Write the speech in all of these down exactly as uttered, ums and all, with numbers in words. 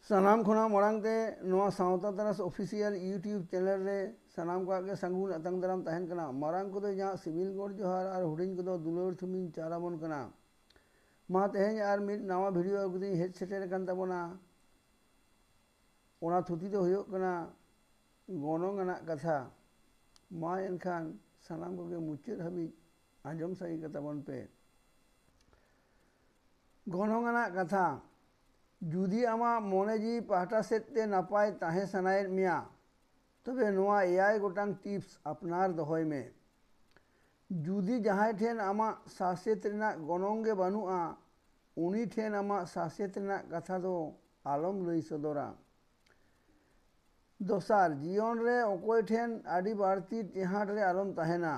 ᱥᱟᱱᱟᱢ ᱠᱷᱚᱱᱟᱜ ᱢᱟᱲᱟᱝ ᱛᱮ ᱱᱚᱣᱟ ᱥᱟᱶᱛᱟ ᱛᱟᱨᱟᱥ ᱚᱯᱷᱤᱥᱤᱭᱟᱞ YouTube ᱪᱮᱱᱮᱞ ᱨᱮ ᱥᱟᱱᱟᱢ ᱠᱚᱣᱟᱜ ᱜᱮ ᱥᱟᱹᱜᱩᱱ ᱟᱛᱟᱝ ᱫᱟᱨᱟᱢ ᱛᱟᱦᱮᱱ ᱠᱟᱱᱟ᱾ ᱢᱟᱨᱟᱝ ᱠᱚᱫᱚ ᱤᱧᱟᱹᱜ ᱥᱤᱵᱤᱞ ᱜᱚᱰ ᱡᱚᱦᱟᱨ ᱟᱨ ᱦᱩᱰᱤᱧ ᱠᱚᱫᱚ ᱫᱩᱞᱟᱹᱲ ᱛᱷᱩᱢᱤᱧ ᱪᱟᱞ ᱟᱵᱚᱱ ᱠᱟᱱᱟ᱾ ᱢᱟ ᱛᱮᱦᱮᱧ ᱟᱨ ᱢᱤᱫ ᱱᱟᱣᱟ ᱵᱷᱤᱰᱤᱭᱳ ᱟᱹᱜᱩ ᱛᱤᱧ ᱦᱮᱡ ᱥᱮᱴᱮᱨ ᱟᱠᱟᱱ ᱛᱟᱵᱚᱱᱟ᱾ ᱚᱱᱟ ᱛᱷᱩᱛᱤ ᱫᱚ ᱦᱩᱭᱩᱜ ᱠᱟᱱᱟ ᱜᱚᱱᱚᱝ ᱟᱱᱟᱜ ᱠᱟᱛᱷᱟ᱾ ᱢᱟ ᱮᱱᱠᱷᱟᱱ ᱥᱟᱱᱟᱢ ᱠᱚᱜᱮ ᱢᱩᱪᱟᱹᱫ ᱦᱟᱹᱵᱤᱡ ᱟᱸᱡᱚᱢ ᱥᱟᱹᱨᱤ ᱠᱟᱛᱟ ᱵᱚᱱ ᱯᱮ᱾ ᱜᱚᱱᱚᱝ ᱟᱱᱟᱜ ᱠᱟᱛᱷᱟ᱾ ᱡᱩᱫᱤ ᱟᱢᱟᱜ ᱢᱚᱱᱮ ᱡᱤᱣᱤ ᱯᱟᱦᱴᱟ ᱥᱮᱫ ᱛᱮ ᱱᱟᱯᱟᱭ ᱛᱟᱦᱮᱸ ᱥᱟᱱᱟᱭᱮᱫ ᱢᱮᱭᱟ, ᱛᱚᱵᱮ ᱱᱚᱣᱟ ᱮᱭᱟᱭ ᱜᱚᱴᱟᱝ ᱴᱤᱯᱥ ᱟᱯᱱᱟᱨ ᱫᱚᱦᱚᱭ ᱢᱮ᱾ ᱡᱩᱫᱤ ᱡᱟᱦᱟᱸᱭ ᱴᱷᱮᱱ ᱟᱢᱟᱜ ᱥᱟᱥᱮᱛ ᱨᱮᱱᱟᱜ ᱜᱚᱱᱚᱝ ᱜᱮ ᱵᱟᱹᱱᱩᱜᱼᱟ, ᱩᱱᱤ ᱴᱷᱮᱱ ᱟᱢᱟᱜ ᱥᱟᱥᱮᱛ ᱨᱮᱱᱟᱜ ᱠᱟᱛᱷᱟ ᱫᱚ ᱟᱞᱚᱢ ᱞᱟᱹᱭ ᱥᱚᱫᱚᱨᱟ᱾ ᱫᱚᱥᱟᱨ, ᱡᱤᱭᱚᱱ ᱨᱮ ᱚᱠᱚᱭ ᱴᱷᱮᱱ ᱟᱹᱰᱤ ᱵᱟᱹᱲᱛᱤ ᱴᱮᱦᱟᱸᱴ ᱨᱮ ᱟᱞᱚᱢ ᱛᱟᱦᱮᱱᱟ᱾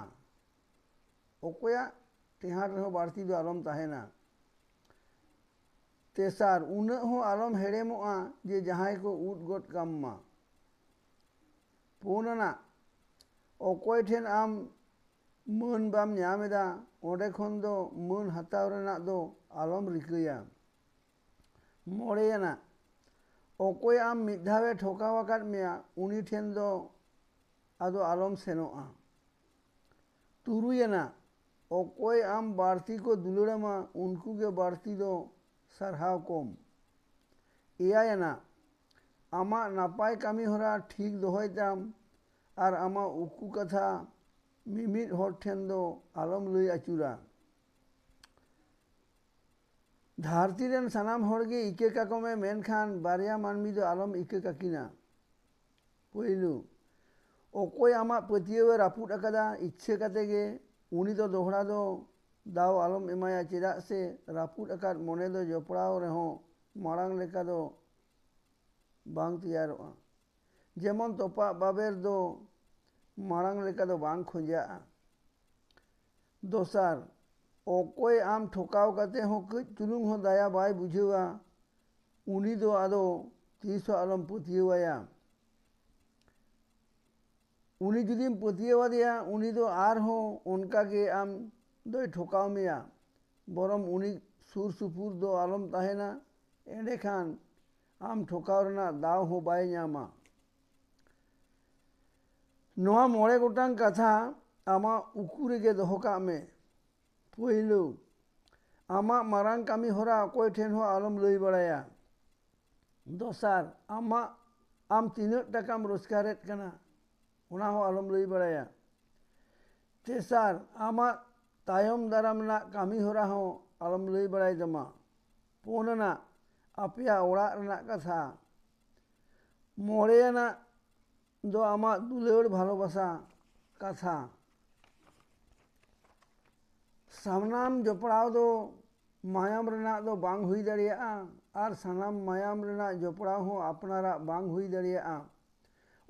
ᱚᱠᱚᱭᱟᱜ ᱴᱮᱦᱟᱸᱴ ᱨᱮᱦᱚᱸ ᱵᱟᱹᱲᱛᱤ ᱫᱚ ᱟᱞᱚᱢ ᱛᱟᱦᱮᱱᱟ᱾ ᱛᱮᱥᱟᱨ, ᱩᱱᱟᱹᱜ ᱦᱚᱸ ᱟᱞᱚᱢ ᱦᱮᱲᱮᱢᱚᱜᱼᱟ ᱡᱮ ᱡᱟᱦᱟᱸᱭ ᱠᱚ ᱩᱫ ᱜᱚᱫ ᱠᱟᱢ ᱢᱟ᱾ ᱯᱩᱱ ᱟᱱᱟᱜ, ᱚᱠᱚᱭ ᱴᱷᱮᱱ ᱟᱢ ᱢᱟᱹᱱ ᱵᱟᱢ ᱧᱟᱢ ᱮᱫᱟ, ᱚᱸᱰᱮ ᱠᱷᱚᱱ ᱫᱚ ᱢᱟᱹᱱ ᱦᱟᱛᱟᱣ ᱨᱮᱱᱟᱜ ᱫᱚ ᱟᱞᱚᱢ ᱨᱤᱠᱟᱹᱭᱟ᱾ ᱢᱚᱬᱮ ᱟᱱᱟᱜ, ᱚᱠᱚᱭ ᱟᱢ ᱢᱤᱫ ᱫᱷᱟᱣᱮ ᱴᱷᱚᱠᱟᱣ ᱟᱠᱟᱫ ᱢᱮᱭᱟ, ᱩᱱᱤ ᱴᱷᱮᱱ ᱫᱚ ᱟᱫᱚ ᱟᱞᱚᱢ ᱥᱮᱱᱚᱜᱼᱟ᱾ ᱛᱩᱨᱩᱭ ᱟᱱᱟᱜ, ᱚᱠᱚᱭ ᱟᱢ ᱵᱟᱹᱲᱛᱤ ᱠᱚ ᱫᱩᱞᱟᱹᱲᱟᱢᱟ, ᱩᱱᱠᱩ ᱜᱮ ᱵᱟᱹᱲᱛᱤ ᱫᱚ ᱥᱟᱨᱦᱟᱣ ᱠᱚᱢ᱾ ᱮᱭᱟᱭ ᱟᱱᱟᱜ, ᱟᱢᱟᱜ ᱱᱟᱯᱟᱭ ᱠᱟᱹᱢᱤ ᱦᱚᱨᱟ ᱴᱷᱤᱠ ᱫᱚᱦᱚᱭ ᱛᱟᱢ ᱟᱨ ᱟᱢᱟᱜ ᱩᱠᱩ ᱠᱟᱛᱷᱟ ᱢᱤᱢᱤᱫ ᱦᱚᱲ ᱴᱷᱮᱱ ᱫᱚ ᱟᱞᱚᱢ ᱞᱟᱹᱭ ᱟᱹᱪᱩᱨᱟ᱾ ᱫᱷᱟᱹᱨᱛᱤ ᱨᱮᱱ ᱥᱟᱱᱟᱢ ᱦᱚᱲ ᱜᱮ ᱤᱠᱟᱹ ᱠᱟᱠᱚ ᱢᱮ, ᱢᱮᱱᱠᱷᱟᱱ ᱵᱟᱨᱭᱟ ᱢᱟᱹᱱᱢᱤ ᱫᱚ ᱟᱞᱚᱢ ᱤᱠᱟᱹ ᱠᱟᱹᱠᱤᱱᱟ᱾ ᱯᱳᱭᱞᱳ, ᱚᱠᱚᱭ ᱟᱢᱟᱜ ᱯᱟᱹᱛᱭᱟᱹᱣ ᱮ ᱨᱟᱹᱯᱩᱫ ᱟᱠᱟᱫᱟ ᱤᱪᱪᱷᱟᱹ ᱠᱟᱛᱮ ᱜᱮ, ᱩᱱᱤ ᱫᱚ ᱫᱚᱦᱲᱟ ᱫᱚ ᱫᱟᱣ ᱟᱞᱚᱢ ᱮᱢᱟᱭᱟ, ᱪᱮᱫᱟᱜ ᱥᱮ ᱨᱟᱹᱯᱩᱫ ᱟᱠᱟᱫ ᱢᱚᱱᱮ ᱫᱚ ᱡᱚᱯᱲᱟᱣ ᱨᱮᱦᱚᱸ ᱢᱟᱲᱟᱝ ᱞᱮᱠᱟ ᱫᱚ ᱵᱟᱝ ᱛᱮᱭᱟᱨᱚᱜᱼᱟ᱾ ᱡᱮᱢᱚᱱ ᱛᱚᱯᱟᱜ ᱵᱟᱵᱮᱨ ᱫᱚ ᱢᱟᱲᱟᱝ ᱞᱮᱠᱟ ᱫᱚ ᱵᱟᱝ ᱠᱷᱚᱸᱡᱟᱜᱼᱟ᱾ ᱫᱚᱥᱟᱨ, ᱚᱠᱚᱭ ᱟᱢ ᱴᱷᱚᱠᱟᱣ ᱠᱟᱛᱮ ᱦᱚᱸ ᱠᱟᱹᱡ ᱪᱩᱞᱩᱝ ᱦᱚᱸ ᱫᱟᱭᱟ ᱵᱟᱭ ᱵᱩᱡᱷᱟᱹᱣᱟ, ᱩᱱᱤ ᱫᱚ ᱟᱫᱚ ᱛᱤᱥ ᱦᱚᱸ ᱟᱞᱚᱢ ᱯᱟᱹᱛᱭᱟᱹᱣᱟᱭᱟ᱾ ᱩᱱᱤ ᱡᱩᱫᱤᱢ ᱯᱟᱹᱛᱭᱟᱹᱣ ᱟᱫᱮᱭᱟ, ᱩᱱᱤ ᱫᱚ ᱟᱨᱦᱚᱸ ᱚᱱᱠᱟ ᱜᱮ ᱟᱢ ᱫᱚᱭ ᱴᱷᱚᱠᱟᱣ ᱢᱮᱭᱟ᱾ ᱵᱚᱨᱚᱝ ᱩᱱᱤ ᱥᱩᱨ ᱥᱩᱯᱩᱨ ᱫᱚ ᱟᱞᱚᱢ ᱛᱟᱦᱮᱱᱟ, ᱮᱸᱰᱮᱠᱷᱟᱱ ᱟᱢ ᱴᱷᱚᱠᱟᱣ ᱨᱮᱱᱟᱜ ᱫᱟᱣ ᱦᱚᱸ ᱵᱟᱭ ᱧᱟᱢᱟ᱾ ᱱᱚᱣᱟ ᱢᱚᱬᱮ ᱜᱚᱴᱟᱝ ᱠᱟᱛᱷᱟ ᱟᱢᱟᱜ ᱩᱠᱩ ᱨᱮᱜᱮ ᱫᱚᱦᱚ ᱠᱟᱜ ᱢᱮ᱾ ᱯᱳᱭᱞᱳ, ᱟᱢᱟᱜ ᱢᱟᱨᱟᱝ ᱠᱟᱹᱢᱤ ᱦᱚᱨᱟ ᱚᱠᱚᱭ ᱴᱷᱮᱱ ᱦᱚᱸ ᱟᱞᱚᱢ ᱞᱟᱹᱭ ᱵᱟᱲᱟᱭᱟ᱾ ᱫᱚᱥᱟᱨ, ᱟᱢᱟᱜ, ᱟᱢ ᱛᱤᱱᱟᱹᱜ ᱴᱟᱠᱟᱢ ᱨᱳᱡᱽᱜᱟᱨᱮᱫ ᱠᱟᱱᱟ, ᱚᱱᱟ ᱦᱚᱸ ᱟᱞᱚᱢ ᱞᱟᱹᱭ ᱵᱟᱲᱟᱭᱟ᱾ ᱛᱮᱥᱟᱨ, ᱟᱢᱟᱜ ᱛᱟᱭᱚᱢ ᱫᱟᱨᱟᱢ ᱨᱮᱱᱟᱜ ᱠᱟᱹᱢᱤ ᱦᱚᱨᱟ ᱦᱚᱸ ᱟᱞᱚᱢ ᱞᱟᱹᱭ ᱵᱟᱲᱟᱭ ᱛᱟᱢᱟ᱾ ᱯᱩᱱ ᱟᱱᱟᱜ, ᱟᱯᱮᱭᱟᱜ ᱚᱲᱟᱜ ᱨᱮᱱᱟᱜ ᱠᱟᱛᱷᱟ᱾ ᱢᱚᱬᱮ ᱟᱱᱟᱜ ᱫᱚ ᱟᱢᱟᱜ ᱫᱩᱞᱟᱹᱲ ᱵᱷᱟᱞᱚᱵᱟᱥᱟ ᱠᱟᱛᱷᱟ᱾ ᱥᱟᱱᱟᱢ ᱡᱚᱯᱲᱟᱣ ᱫᱚ ᱢᱟᱭᱟᱢ ᱨᱮᱱᱟᱜ ᱫᱚ ᱵᱟᱝ ᱦᱩᱭ ᱫᱟᱲᱮᱭᱟᱜᱼᱟ, ᱟᱨ ᱥᱟᱱᱟᱢ ᱢᱟᱭᱟᱢ ᱨᱮᱱᱟᱜ ᱡᱚᱯᱲᱟᱣ ᱦᱚᱸ ᱟᱯᱱᱟᱨᱟᱜ ᱵᱟᱝ ᱦᱩᱭ ᱫᱟᱲᱮᱭᱟᱜᱼᱟ᱾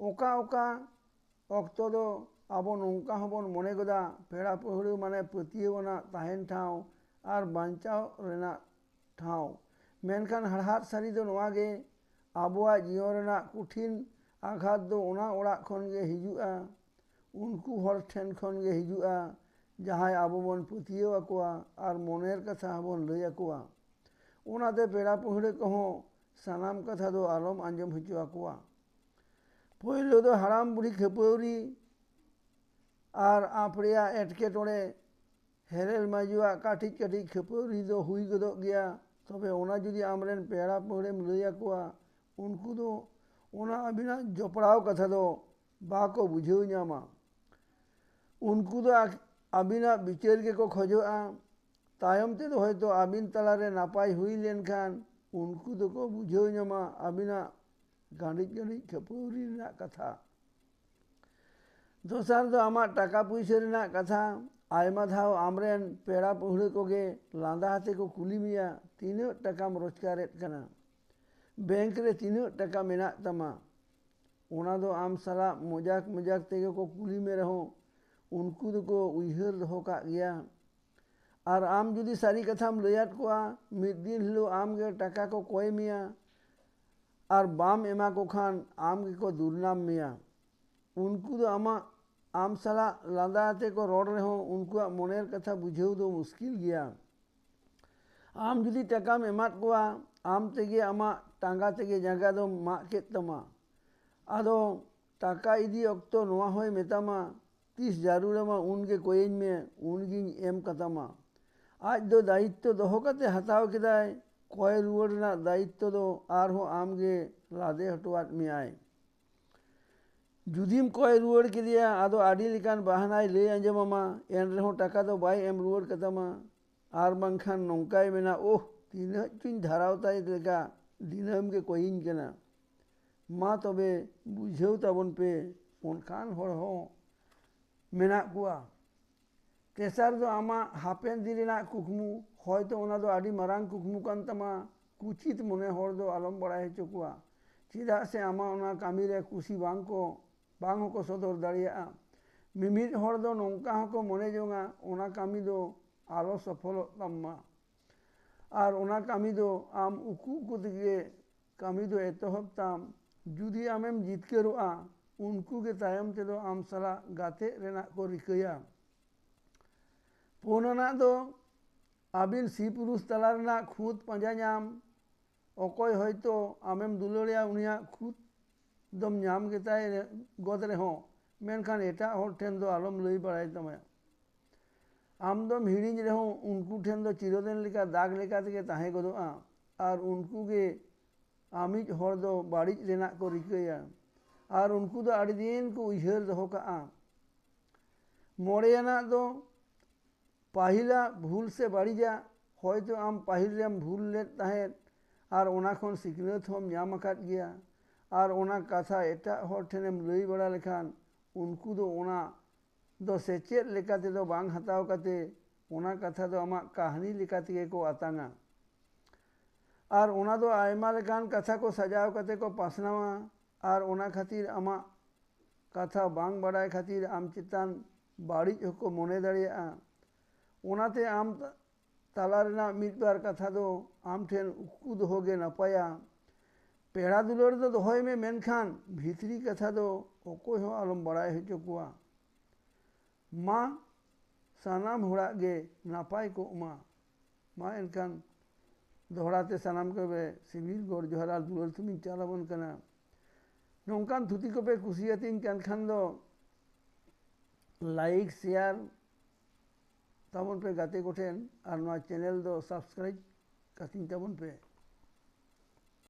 ᱚᱠᱟ ᱚᱠᱟ ᱚᱠᱛᱚ ᱫᱚ ᱟᱵᱚ ᱱᱚᱝᱠᱟ ᱦᱚᱸᱵᱚᱱ ᱢᱚᱱᱮ ᱜᱚᱫᱟ, ᱯᱮᱲᱟ ᱯᱟᱹᱦᱲᱟᱹ ᱢᱟᱱᱮ ᱯᱟᱹᱛᱭᱟᱹᱣ ᱟᱱᱟᱜ ᱛᱟᱦᱮᱱ ᱴᱷᱟᱶ ᱟᱨ ᱵᱟᱧᱪᱟᱣ ᱨᱮᱱᱟᱜ ᱴᱷᱟᱶ᱾ ᱢᱮᱱᱠᱷᱟᱱ ᱦᱟᱲᱦᱟᱫ ᱥᱟᱹᱨᱤ ᱫᱚ ᱱᱚᱣᱟ ᱜᱮ, ᱟᱵᱚᱣᱟᱜ ᱡᱤᱭᱚᱱ ᱨᱮᱱᱟᱜ ᱠᱚᱴᱷᱤᱱ ᱟᱜᱷᱟᱛ ᱫᱚ ᱚᱱᱟ ᱚᱲᱟᱜ ᱠᱷᱚᱱ ᱜᱮ ᱦᱤᱡᱩᱜᱼᱟ, ᱩᱱᱠᱩ ᱦᱚᱲ ᱴᱷᱮᱱ ᱠᱷᱚᱱ ᱜᱮ ᱦᱤᱡᱩᱜᱼᱟ, ᱡᱟᱦᱟᱸᱭ ᱟᱵᱚ ᱵᱚᱱ ᱯᱟᱹᱛᱭᱟᱹᱣ ᱟᱠᱚᱣᱟ ᱟᱨ ᱢᱚᱱᱮᱨ ᱠᱟᱛᱷᱟ ᱦᱚᱸᱵᱚᱱ ᱞᱟᱹᱭ ᱟᱠᱚᱣᱟ᱾ ᱚᱱᱟᱛᱮ ᱯᱮᱲᱟ ᱯᱟᱹᱦᱲᱟᱹ ᱠᱚᱦᱚᱸ ᱥᱟᱱᱟᱢ ᱠᱟᱛᱷᱟ ᱫᱚ ᱟᱞᱚᱢ ᱟᱸᱡᱚᱢ ᱦᱚᱪᱚ ᱟᱠᱚᱣᱟ᱾ ᱯᱳᱭᱞᱳ ᱫᱚ ᱦᱟᱲᱟᱢ ᱵᱩᱲᱦᱤ ᱠᱷᱟᱹᱯᱟᱹᱨᱤ ᱟᱨ ᱟᱯᱲᱮᱭᱟᱜ ᱮᱴᱠᱮᱴᱚᱬᱮ᱾ ᱦᱮᱨᱮᱞ ᱢᱟᱹᱡᱩᱣᱟᱜ ᱠᱟᱹᱴᱤᱡ ᱠᱟᱹᱴᱤᱡ ᱠᱷᱟᱹᱯᱟᱹᱨᱤ ᱫᱚ ᱦᱩᱭ ᱜᱚᱫᱚᱜ ᱜᱮᱭᱟ, ᱛᱚᱵᱮ ᱚᱱᱟ ᱡᱩᱫᱤ ᱟᱢᱨᱮᱱ ᱯᱮᱲᱟ ᱯᱟᱹᱦᱲᱟᱹᱢ ᱞᱟᱹᱭ ᱟᱠᱚᱣᱟ, ᱩᱱᱠᱩ ᱫᱚ ᱚᱱᱟ ᱟᱹᱵᱤᱱᱟᱜ ᱡᱚᱯᱲᱟᱣ ᱠᱟᱛᱷᱟ ᱫᱚ ᱵᱟᱠᱚ ᱵᱩᱡᱷᱟᱹᱣ ᱧᱟᱢᱟ᱾ ᱩᱱᱠᱩ ᱫᱚ ᱟᱠ-, ᱟᱹᱵᱤᱱᱟᱜ ᱵᱤᱪᱟᱹᱨ ᱜᱮᱠᱚ ᱠᱷᱚᱡᱚᱜᱼᱟ᱾ ᱛᱟᱭᱚᱢ ᱛᱮᱫᱚ ᱦᱚᱭᱛᱳ ᱟᱹᱵᱤᱱ ᱛᱟᱞᱟᱨᱮ ᱱᱟᱯᱟᱭ ᱦᱩᱭ ᱞᱮᱱᱠᱷᱟᱱ ᱩᱱᱠᱩ ᱫᱚᱠᱚ ᱵᱩᱡᱷᱟᱹᱣ ᱧᱟᱢᱟ ᱟᱹᱵᱤᱱᱟᱜ ᱜᱟᱸᱰᱤᱡ ᱜᱟᱸᱰᱤᱡ ᱠᱷᱟᱹᱯᱟᱹᱨᱤ ᱨᱮᱱᱟᱜ ᱠᱟᱛᱷᱟ᱾ ᱫᱚᱥᱟᱨ ᱫᱚ ᱟᱢᱟᱜ ᱴᱟᱠᱟ ᱯᱩᱭᱥᱟᱹ ᱨᱮᱱᱟᱜ ᱠᱟᱛᱷᱟ᱾ ᱟᱭᱢᱟ ᱫᱷᱟᱣ ᱟᱢᱨᱮᱱ ᱯᱮᱲᱟ ᱯᱟᱹᱦᱲᱟᱹ ᱠᱚᱜᱮ ᱞᱟᱸᱫᱟ ᱟᱛᱮ ᱠᱚ ᱠᱩᱞᱤ ᱢᱮᱭᱟ, "ᱛᱤᱱᱟᱹᱜ ᱴᱟᱠᱟᱢ ᱨᱳᱡᱽᱜᱟᱨᱮᱫ ᱠᱟᱱᱟ? ᱵᱮᱝᱠ ᱨᱮ ᱛᱤᱱᱟᱹᱜ ᱴᱟᱠᱟ ᱢᱮᱱᱟᱜ ᱛᱟᱢᱟ?" ᱚᱱᱟ ᱫᱚ ᱟᱢ ᱥᱟᱞᱟᱜ ᱢᱚᱡᱟᱠ ᱢᱚᱡᱟᱠ ᱛᱮᱜᱮ ᱠᱚ ᱠᱩᱞᱤ ᱢᱮ ᱨᱮᱦᱚᱸ, ᱩᱱᱠᱩ ᱫᱚᱠᱚ ᱩᱭᱦᱟᱹᱨ ᱫᱚᱦᱚ ᱠᱟᱜ ᱜᱮᱭᱟ᱾ ᱟᱨ ᱟᱢ ᱡᱩᱫᱤ ᱥᱟᱹᱨᱤ ᱠᱟᱛᱷᱟᱢ ᱞᱟᱹᱭᱟᱫ ᱠᱚᱣᱟ, ᱢᱤᱫ ᱫᱤᱱ ᱦᱤᱞᱳᱜ ᱟᱢ ᱜᱮ ᱴᱟᱠᱟ ᱠᱚ ᱠᱚᱭ ᱢᱮᱭᱟ, ᱟᱨ ᱵᱟᱢ ᱮᱢᱟ ᱠᱚ ᱠᱷᱟᱱ ᱟᱢ ᱜᱮᱠᱚ ᱫᱩᱨᱱᱟᱢ ᱢᱮᱭᱟ᱾ ᱩᱱᱠᱩ ᱫᱚ ᱟᱢᱟᱜ, ᱟᱢ ᱥᱟᱞᱟᱜ ᱞᱟᱸᱫᱟ ᱟᱛᱮ ᱠᱚ ᱨᱚᱲ ᱨᱮᱦᱚᱸ, ᱩᱱᱠᱩᱣᱟᱜ ᱢᱚᱱᱮᱨ ᱠᱟᱛᱷᱟ ᱵᱩᱡᱷᱟᱹᱣ ᱫᱚ ᱢᱩᱥᱠᱤᱞ ᱜᱮᱭᱟ᱾ ᱟᱢ ᱡᱩᱫᱤ ᱴᱟᱠᱟᱢ ᱮᱢᱟᱫ ᱠᱚᱣᱟ, ᱟᱢ ᱛᱮᱜᱮ ᱟᱢᱟᱜ ᱴᱟᱸᱜᱟ ᱛᱮᱜᱮ ᱡᱟᱸᱜᱟ ᱫᱚᱢ ᱢᱟᱜ ᱠᱮᱫ ᱛᱟᱢᱟ᱾ ᱟᱫᱚ ᱴᱟᱠᱟ ᱤᱫᱤ ᱚᱠᱛᱚ ᱱᱚᱣᱟ ᱦᱚᱸᱭ ᱢᱮᱛᱟᱢᱟ, "ᱛᱤᱥ ᱡᱟᱹᱨᱩᱲ ᱟᱢᱟ ᱩᱱᱜᱮ ᱠᱚᱭᱮᱧ ᱢᱮ, ᱩᱱᱜᱤᱧ ᱮᱢ ᱠᱟᱛᱟᱢᱟ᱾" ᱟᱡ ᱫᱚ ᱫᱟᱭᱤᱛᱛᱚ ᱫᱚᱦᱚ ᱠᱟᱛᱮ ᱦᱟᱛᱟᱣ ᱠᱮᱫᱟᱭ, ᱠᱚᱭ ᱨᱩᱣᱟᱹᱲ ᱨᱮᱱᱟᱜ ᱫᱟᱭᱤᱛᱛᱚ ᱫᱚ ᱟᱨᱦᱚᱸ ᱟᱢᱜᱮ ᱞᱟᱫᱮ ᱦᱚᱴᱚᱣᱟᱫ ᱢᱮᱭᱟᱭ᱾ ᱡᱩᱫᱤᱢ ᱠᱚᱭ ᱨᱩᱣᱟᱹᱲ ᱠᱮᱫᱮᱭᱟ, ᱟᱫᱚ ᱟᱹᱰᱤ ᱞᱮᱠᱟᱱ ᱵᱟᱦᱟᱱᱟᱭ ᱞᱟᱹᱭ ᱟᱸᱡᱚᱢᱟᱢᱟ, ᱮᱱ ᱨᱮᱦᱚᱸ ᱴᱟᱠᱟ ᱫᱚ ᱵᱟᱭ ᱮᱢ ᱨᱩᱣᱟᱹᱲ ᱠᱟᱛᱟᱢᱟ᱾ ᱟᱨ ᱵᱟᱝᱠᱷᱟᱱ ᱱᱚᱝᱠᱟᱭ ᱢᱮᱱᱟ, "ᱳᱦ, ᱛᱤᱱᱟᱹᱜ ᱪᱚᱧ ᱫᱷᱟᱨᱟᱣ ᱛᱟᱭ ᱞᱮᱠᱟ, ᱫᱤᱱᱟᱹᱢ ᱜᱮ ᱠᱚᱭᱤᱧ ᱠᱟᱱᱟ᱾" ᱢᱟ ᱛᱚᱵᱮ ᱵᱩᱡᱷᱟᱹᱣ ᱛᱟᱵᱚᱱ ᱯᱮ, ᱚᱱᱠᱟᱱ ᱦᱚᱲ ᱦᱚᱸ ᱢᱮᱱᱟᱜ ᱠᱚᱣᱟ᱾ ᱛᱮᱥᱟᱨ ᱫᱚ ᱟᱢᱟᱜ ᱦᱟᱯᱮᱱ ᱫᱤᱱ ᱨᱮᱱᱟᱜ ᱠᱩᱠᱢᱩ, ᱦᱚᱭᱛᱚ ᱚᱱᱟ ᱫᱚ ᱟᱹᱰᱤ ᱢᱟᱨᱟᱝ ᱠᱩᱠᱢᱩ ᱠᱟᱱ ᱛᱟᱢᱟ, ᱠᱩᱪᱤᱛ ᱢᱚᱱᱮ ᱦᱚᱲ ᱫᱚ ᱟᱞᱚᱢ ᱵᱟᱲᱟᱭ ᱦᱚᱪᱚ ᱠᱚᱣᱟ, ᱪᱮᱫᱟᱜ ᱥᱮ ᱟᱢᱟᱜ ᱚᱱᱟ ᱠᱟᱹᱢᱤ ᱨᱮ ᱠᱩᱥᱤ ᱵᱟᱝ ᱠᱚ, ᱵᱟᱝ ᱦᱚᱸᱠᱚ ᱥᱚᱫᱚᱨ ᱫᱟᱲᱮᱭᱟᱜᱼᱟ᱾ ᱢᱤᱢᱤᱫ ᱦᱚᱲ ᱫᱚ ᱱᱚᱝᱠᱟ ᱦᱚᱸᱠᱚ ᱢᱚᱱᱮ ᱡᱚᱝᱟ, ᱚᱱᱟ ᱠᱟᱹᱢᱤ ᱫᱚ ᱟᱞᱚ ᱥᱚᱯᱷᱚᱞᱚᱜ ᱛᱟᱢ ᱢᱟ᱾ ᱟᱨ ᱚᱱᱟ ᱠᱟᱹᱢᱤ ᱫᱚ ᱟᱢ ᱩᱠᱩ ᱩᱠᱩ ᱛᱮᱜᱮ ᱠᱟᱹᱢᱤ ᱫᱚ ᱮᱛᱚᱦᱚᱵ ᱛᱟᱢ᱾ ᱡᱩᱫᱤ ᱟᱢᱮᱢ ᱡᱤᱛᱠᱟᱹᱨᱚᱜᱼᱟ, ᱩᱱᱠᱩ ᱜᱮ ᱛᱟᱭᱚᱢ ᱛᱮᱫᱚ ᱟᱢ ᱥᱟᱞᱟᱜ ᱜᱟᱛᱮᱜ ᱨᱮᱱᱟᱜ ᱠᱚ ᱨᱤᱠᱟᱹᱭᱟ᱾ ᱯᱩᱱ ᱟᱱᱟᱜ ᱫᱚ ᱟᱹᱵᱤᱱ ᱥᱤ ᱯᱩᱨᱩᱥ ᱛᱟᱞᱟ ᱨᱮᱱᱟᱜ ᱠᱷᱩᱸᱛ ᱯᱟᱸᱡᱟ ᱧᱟᱢ᱾ ᱚᱠᱚᱭ ᱦᱚᱭᱛᱳ ᱟᱢᱮᱢ ᱫᱩᱞᱟᱹᱲᱮᱭᱟ, ᱩᱱᱤᱭᱟᱜ ᱠᱷᱩᱸᱛ ᱫᱚᱢ ᱧᱟᱢ ᱜᱮᱛᱟᱭ ᱨᱮ-, ᱜᱚᱫ ᱨᱮᱦᱚᱸ, ᱢᱮᱱᱠᱷᱟᱱ ᱮᱴᱟᱜ ᱦᱚᱲ ᱴᱷᱮᱱ ᱫᱚ ᱟᱞᱚᱢ ᱞᱟᱹᱭ ᱵᱟᱲᱟᱭ ᱛᱟᱢᱟ᱾ ᱟᱢ ᱫᱚᱢ ᱦᱤᱲᱤᱧ ᱨᱮᱦᱚᱸ ᱩᱱᱠᱩ ᱴᱷᱮᱱ ᱫᱚ ᱪᱤᱨᱚᱫᱤᱱ ᱞᱮᱠᱟ ᱫᱟᱜᱽ ᱞᱮᱠᱟ ᱛᱮᱜᱮ ᱛᱟᱦᱮᱸ ᱜᱚᱫᱚᱜᱼᱟ᱾ ᱟᱨ ᱩᱱᱠᱩ ᱜᱮ ᱟᱢᱤᱡ ᱦᱚᱲ ᱫᱚ ᱵᱟᱹᱲᱤᱡ ᱨᱮᱱᱟᱜ ᱠᱚ ᱨᱤᱠᱟᱹᱭᱟ᱾ ᱟᱨ ᱩᱱᱠᱩ ᱫᱚ ᱟᱹᱰᱤ ᱫᱤᱱ ᱠᱚ ᱩᱭᱦᱟᱹᱨ ᱫᱚᱦᱚ ᱠᱟᱜᱼᱟ᱾ ᱢᱚᱬᱮᱭᱟᱱᱟᱜ ᱫᱚ ᱯᱟᱹᱦᱤᱞᱟᱜ ᱵᱷᱩᱞ ᱥᱮ ᱵᱟᱹᱲᱤᱡᱟᱜ, ᱦᱚᱭᱛᱳ ᱟᱢ ᱯᱟᱹᱦᱤᱞ ᱨᱮᱢ ᱵᱷᱩᱞ ᱞᱮᱫ ᱛᱟᱦᱮᱸᱫ ᱟᱨ ᱚᱱᱟ ᱠᱷᱚᱱ ᱥᱤᱠᱷᱱᱟᱹᱛ ᱦᱚᱸᱢ ᱧᱟᱢ ᱟᱠᱟᱫ ᱜᱮᱭᱟ, ᱟᱨ ᱚᱱᱟ ᱠᱟᱛᱷᱟ ᱮᱴᱟᱜ ᱦᱚᱲ ᱴᱷᱮᱱᱮᱢ ᱞᱟᱹᱭ ᱵᱟᱲᱟ ᱞᱮᱠᱷᱟᱱ ᱩᱱᱠᱩ ᱫᱚ ᱚᱱᱟ ᱫᱚ ᱥᱮᱪᱮᱫ ᱞᱮᱠᱟ ᱛᱮᱫᱚ ᱵᱟᱝ ᱦᱟᱛᱟᱣ ᱠᱟᱛᱮ ᱚᱱᱟ ᱠᱟᱛᱷᱟ ᱫᱚ ᱟᱢᱟᱜ ᱠᱟᱹᱦᱱᱤ ᱞᱮᱠᱟ ᱛᱮᱜᱮ ᱠᱚ ᱟᱛᱟᱝᱟ᱾ ᱟᱨ ᱚᱱᱟ ᱫᱚ ᱟᱭᱢᱟ ᱞᱮᱠᱟᱱ ᱠᱟᱛᱷᱟ ᱠᱚ ᱥᱟᱡᱟᱣ ᱠᱟᱛᱮ ᱠᱚ ᱯᱟᱥᱱᱟᱣᱟ᱾ ᱟᱨ ᱚᱱᱟ ᱠᱷᱟᱹᱛᱤᱨ ᱟᱢᱟᱜ ᱠᱟᱛᱷᱟ ᱵᱟᱝ ᱵᱟᱰᱟᱭ ᱠᱷᱟᱹᱛᱤᱨ ᱟᱢ ᱪᱮᱛᱟᱱ ᱵᱟᱹᱲᱤᱡ ᱦᱚᱸᱠᱚ ᱢᱚᱱᱮ ᱫᱟᱲᱮᱭᱟᱜᱼᱟ᱾ ᱚᱱᱟᱛᱮ ᱟᱢ ᱛᱟᱞᱟ ᱨᱮᱱᱟᱜ ᱢᱤᱫ ᱵᱟᱨ ᱠᱟᱛᱷᱟ ᱫᱚ ᱟᱢ ᱴᱷᱮᱱ ᱩᱠᱩ ᱫᱚᱦᱚ ᱜᱮ ᱱᱟᱯᱟᱭᱟ᱾ ᱯᱮᱲᱟ ᱫᱩᱞᱟᱹᱲ ᱫᱚ ᱫᱚᱦᱚᱭ ᱢᱮ, ᱢᱮᱱᱠᱷᱟᱱ ᱵᱷᱤᱛᱨᱤ ᱠᱟᱛᱷᱟ ᱫᱚ ᱚᱠᱚᱭ ᱦᱚᱸ ᱟᱞᱚᱢ ᱵᱟᱲᱟᱭ ᱦᱚᱪᱚ ᱠᱚᱣᱟ᱾ ᱢᱟ ᱥᱟᱱᱟᱢ ᱦᱚᱲᱟᱜ ᱜᱮ ᱱᱟᱯᱟᱭ ᱠᱚᱜ ᱢᱟ᱾ ᱢᱟ ᱮᱱᱠᱷᱟᱱ ᱫᱚᱦᱲᱟ ᱛᱮ ᱥᱟᱱᱟᱢ ᱠᱚᱜᱮ ᱥᱤᱵᱤᱞ ᱜᱚᱰ ᱡᱚᱦᱟᱨ ᱟᱨ ᱫᱩᱞᱟᱹᱲ ᱛᱮᱢᱤᱧ ᱪᱟᱞ ᱟᱵᱚᱱ ᱠᱟᱱᱟ᱾ ᱱᱚᱝᱠᱟᱱ ᱛᱷᱩᱛᱤ ᱠᱚᱯᱮ ᱠᱩᱥᱤᱭᱟᱛᱤᱧ ᱠᱟᱱ ᱠᱷᱟᱱ ᱫᱚ like, share ᱛᱟᱵᱚᱱ ᱯᱮ ᱜᱟᱛᱮ ᱠᱚᱴᱷᱮᱱ, ᱟᱨ ᱱᱚᱣᱟ channel ᱫᱚ subscribe ᱠᱟᱹᱛᱤᱧ ᱛᱟᱵᱚᱱ ᱯᱮ᱾